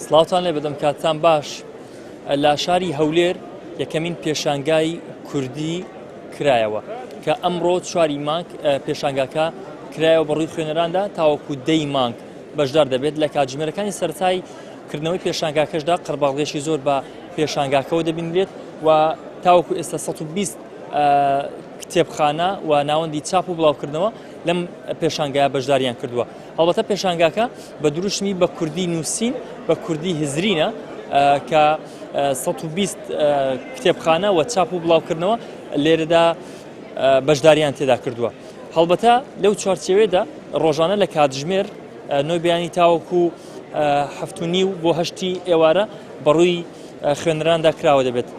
سڵاوتان لێ بدەم کاتتان باش لە شاری هەولێر یەکەمین پێشانگای کوردی کرایەوە کە ئەمڕۆ چواری مانگ پێشانگاکە کرایەوە بەڕووی خوێنەراندا تاوەکو دەی مانگ بەشدار دەبێت لە کاتژمێرەکانی سەرەتای کردنەوەی پێشانگاکەشدا قەرباڵغێکی زۆر بە پێشانگاکەوە دەبینرێت و تاوەکو ئێستا 120 کتێبخانە و ناوەندی چاپ و بڵاوکردنەوە لەم پێشانگایە بەشداریان کردووە. هەڵبەتە پێشانگاکە بە دروشمی بە کوردی نووسین بە کوردی هزرینە کە 120 کتێبخانە و چاپ و بڵاوکردنەوە لێرەدا بەشداریان تێدا کردووە. هەڵبەتە لەو چوارچێوەیەدا ڕۆژانە لە کاتژمێر نۆی بەیانی تاوەکو هەفت و نیو بۆ هەشتی ئێوارە بەڕووی خوێنراندا کراوە دەبێت.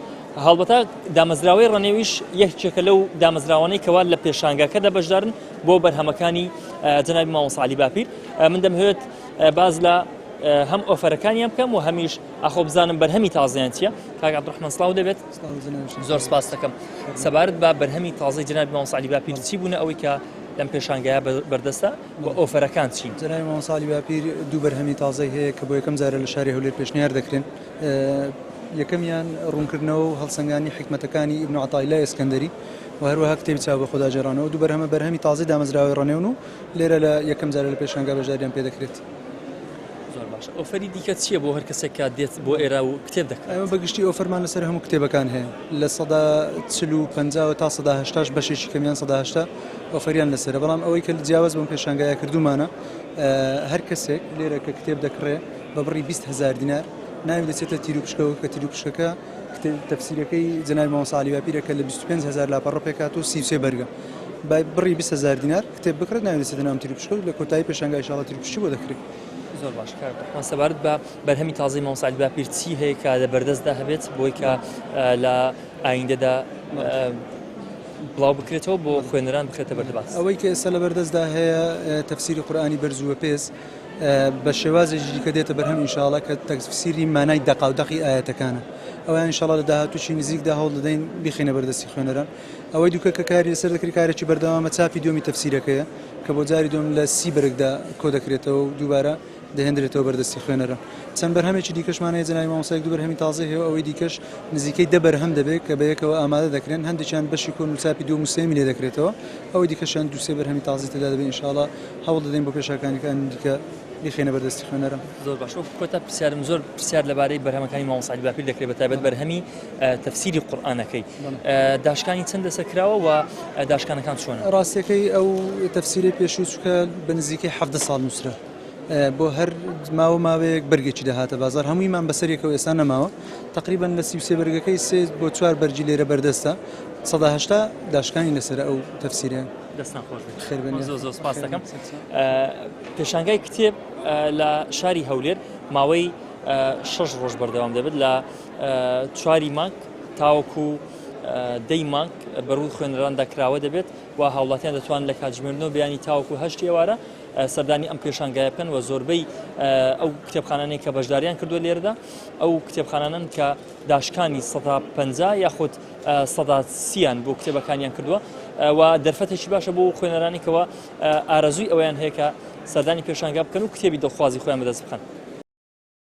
هەڵبەتە دامەزراوەی ڕەنێویش یەکێکە لەو دامەزراوانەی کەوا لە پێشانگاکەدا بەشدارن بۆ بەرهەمەکانی جەنابی مامۆستا عەلی باپیر من دەمهەوێت باز لە هەم ئۆفەرەکانیان بکەم و هەمیش ئاخۆ بزانم بەرهەمی تازیان چییە کاک عەبدوڕەحمان سڵاو دەبێت زۆر سپاس دەکەم سەبارەت بە بەرهەمی تازەی جەنابی مامۆستا عەلی باپیر چی بوونە ئەوەی کە لەم پێشانگایە بەردەستە و ئۆفەرەکان چین؟ جەنابی مامۆستا عەلی باپیر دوو بەرهەمی تازەی هەیە کە بۆ یەکەم جارە لە شاری هەولێر پێشنیار دەکرێن یەکەمیان ڕوونکردنەوە و هەڵسەنگاندنی حیکمەتەکانی ئیبن عەتائیلای ئەسکەندەری و هەروەها کتێبی چاو بەخۆدا گێڕانەوە. دوو بەرهەمە بەرهەمی تازەی دامەزراوەی ڕەنێون و لێرە لە یەکەم جارە لە پێشانگا بەشداریان پێ دەکرێت. زۆر باشە. ئۆفەری دیکە چییە بۆ هەر کەسێک کە دێت بۆ ئێرە و کتێب دەکڕێت؟ ئێمە بە گشتی ئۆفەرمان لەسەر هەموو کتێبەکان هەیە، 40% ەوە تا 80%ش بەشێکی کەمیان 80% ئۆفەریان لەسەرە، بەڵام ئەوەی کە جیاواز بەم پێشانگایە کردوومانە هەر کەسێک لێرە کە کتێب دەکڕێ بە بڕی 20 هەزار دینار ناوی دەچێتە تیروپشکەوە کە تیروپشکەکە کتێب تەفسیرەکەی جەنابی مامۆستا عەلی باپیرە کە لە 25 هەزار لاپەڕە پێکهاتووە و 33 بەرگە بە بڕی 20 هەزار دینار کتێب بکڕێت ناوی دەچێتە ناو تیروپشکە و لە کۆتایی پێشانگا ئیشاڵڵا تیروپشکی بۆ دەکرێت. زۆر باش کاک ڕەحمان سەبارەت بە بەرهەمی تازەی مامۆستا عەلی باپیر چی هەیە کە لە بەردەستدا هەبێت بۆی کە لە ئایندەدا بڵاو بکرێتەوە بۆ خوێنەران بخرێتە بەردەباس؟ ئەوەی کە ئێستا لە بەردەستدا هەیە تەفسیری قورئانی بەرز و بەپێز بە شێوازێکی دیکە دێتە بەرهەم ئینشاڵا کە تەفسیری مانای دەقاودەقی ئایەتەکانە ئەویان ئینشاڵا لە داهاتووی نزیکدا هەوڵ دەدەین بیخەینە بەردەستی خوێنەران ئەوەی دووکە کە کاری لەسەر دەکرێت کارێکی بەردەوامە چاپی دووەمی تەفسیرەکەیە کە بۆ جاری دووەم لە 30 بەرگدا کۆ دەکرێتەوە و دووبارە دەهێندرێتەوە بەردەستی خوێنەران چەند بەرهەمێکی دیکەشمان هەیە جەنابی مامۆستا یەک دوو بەرهەمی تازەی هەیە و ئەوەی دیکەش نزیکەی دە بەرهەم دەبێت کە بەیەکەوە ئامادە دەکرێن هەندێکیان بەشی کۆن و چاپی دووەم و سێیەمی لێ دەکرێتەوە ئەوەی دیکەشیان دوو سێ بەرهەمی تازەی تێدا دەبێت ئینشاڵا هەوڵ دەدەین بۆ پێشاکانیکانی دیکە بیخەینە بەردەستی خوێنەران. زۆر باش وەکو کۆتا پرسیارم زۆر پرسیار لەبارەی بەرهەمەکانی مامۆستا عەلی باپیر دەکرێت بە تایبەت بەرهەمی تەفسیری قورئانەکەی داشکانی چەند لەسەر کراوە و داشکانەکان چۆنن؟ ڕاستیەکەی ئەو تەفسیرەی پێشوو چونکە بە نزیکەی 17 ساڵ نووسرا بۆ هەر ماوە ماوەیەک بەرگێکی دەهاتە بازار هەموویمان بەسەر یەکەوە ئێستا نەماوە تقریبا لە 33 بەرگەکەی سێ بۆ چوار بەرگی لێرە بەردەستە 80% داشکانی لەسەر ئەو تەفسیرە. دەستان خۆش بێت زۆر زۆر سپاس دەکەم پێشانگای کتێب لە شاری هەولێر ماوەی شەش ڕۆژ بەردەوام دەبێت لە چواری مانگ تاوەکو دەی مانگ بەڕووی خوێنەراندا کراوە دەبێت و هاوڵاتیان دەتوان لە کاتژمێر نۆ بیانی تاوەکو هەشتی ئێوارە سەردانی ئەم پێشانگایە بکەن و زۆربەی ئەو کتێبخانانەی کە بەشداریان کردووە لێرەدا ئەو کتێبخانانن کە داشکانی 50 یاخود سەدا سییان بۆ کتێبەکانیان کردووە و دەرفەتێکی باشە بۆ خوێنەرانی کەوا ئارەزووی ئەوەیان هەیە کە سەردانی پێشانگا بکەن و کتێبی دڵخوازی خۆیان بەدەست بخەن.